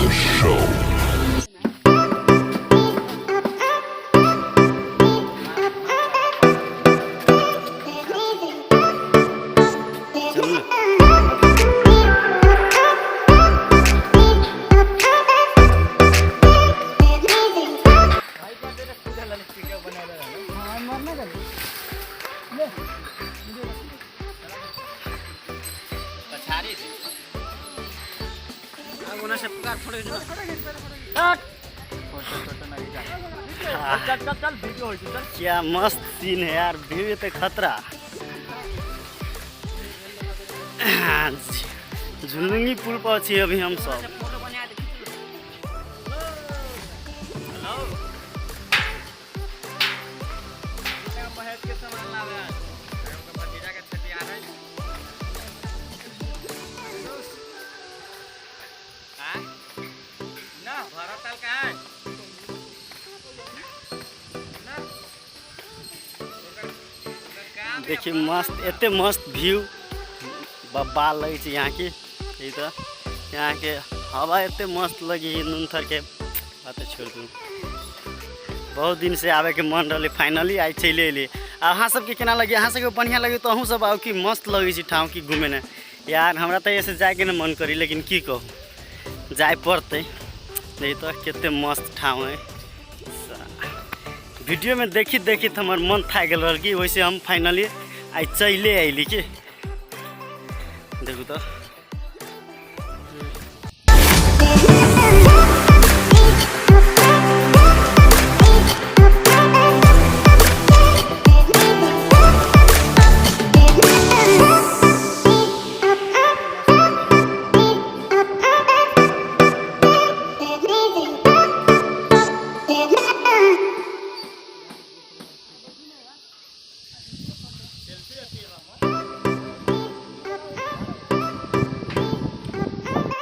the show. चलू ने। क्या मस्त सीन है यार, व्यू तो खतरा। झुलुंगी पुल पर छी अभी हम सब। देखिए मस्त, एते मस्त व्यू बब्बाल लगे छै यहाँ के। ई तो यहाँ के हवा एते मस्त लगी है नुनथर के, बात छोड़ दू। बहुत दिन से आवे के मन रहे, फाइनली I चलि अयली। आ अहाँ सबके केना लगी? अहाँ सबके बढ़िआँ लगी तो अहूँ सब आउ कि मस्त लगै छै ठाउँ की घुमे ने यार। हमरा तऽ एहिसँ जाइके ने मन करी, लेकिन की कहू, जाय पड़तै। नहीं तो कते मस्त ठाउँ है। वीडियो में देखी देखी तो हमर मन थाकि गेल रहल कि वैसे हम फाइनली I चले अयली कि देखू तो।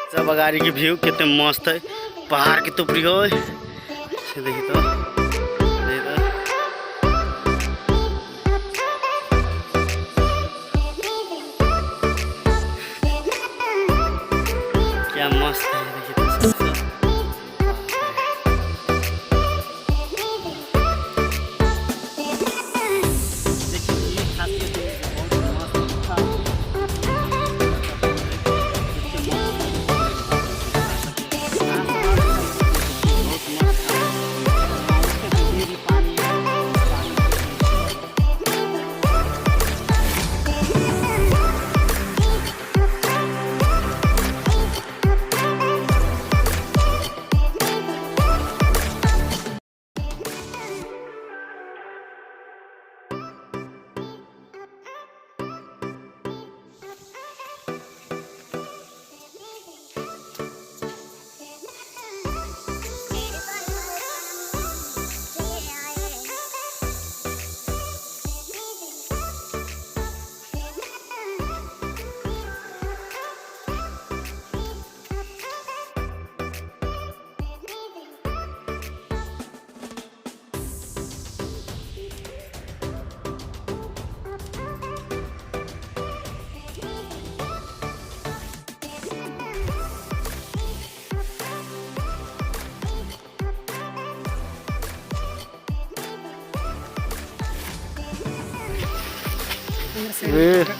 सब अगाड़ी के व्यू कितने मस्त है, पहाड़ के तुपरी हो से देखी तो, देखी तो। क्या मस्त है, देखिए तो सब। देखिए, ये खासियत है कि बहुत मस्त था। बहुत मस्त था। पानी।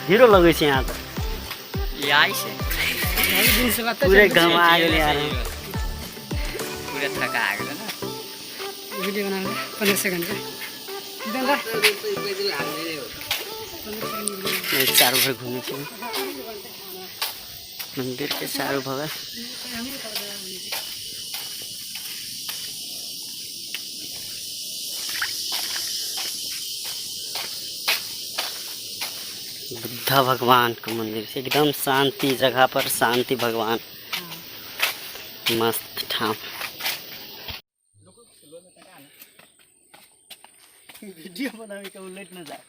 हीरो लगै छै यहाँ तऽ। पूरे गमा गेल यार। पूरा थका गेल ना। वीडियो बना 15 सेकंड के। चारू भर घूमै छी मंदिर के चारू बगल। बुद्धा भगवान के मंदिर छै, एकदम शांति जगह पर, शांति भगवान, मस्त ठाम। वीडियो बनावे के लेट न जाए।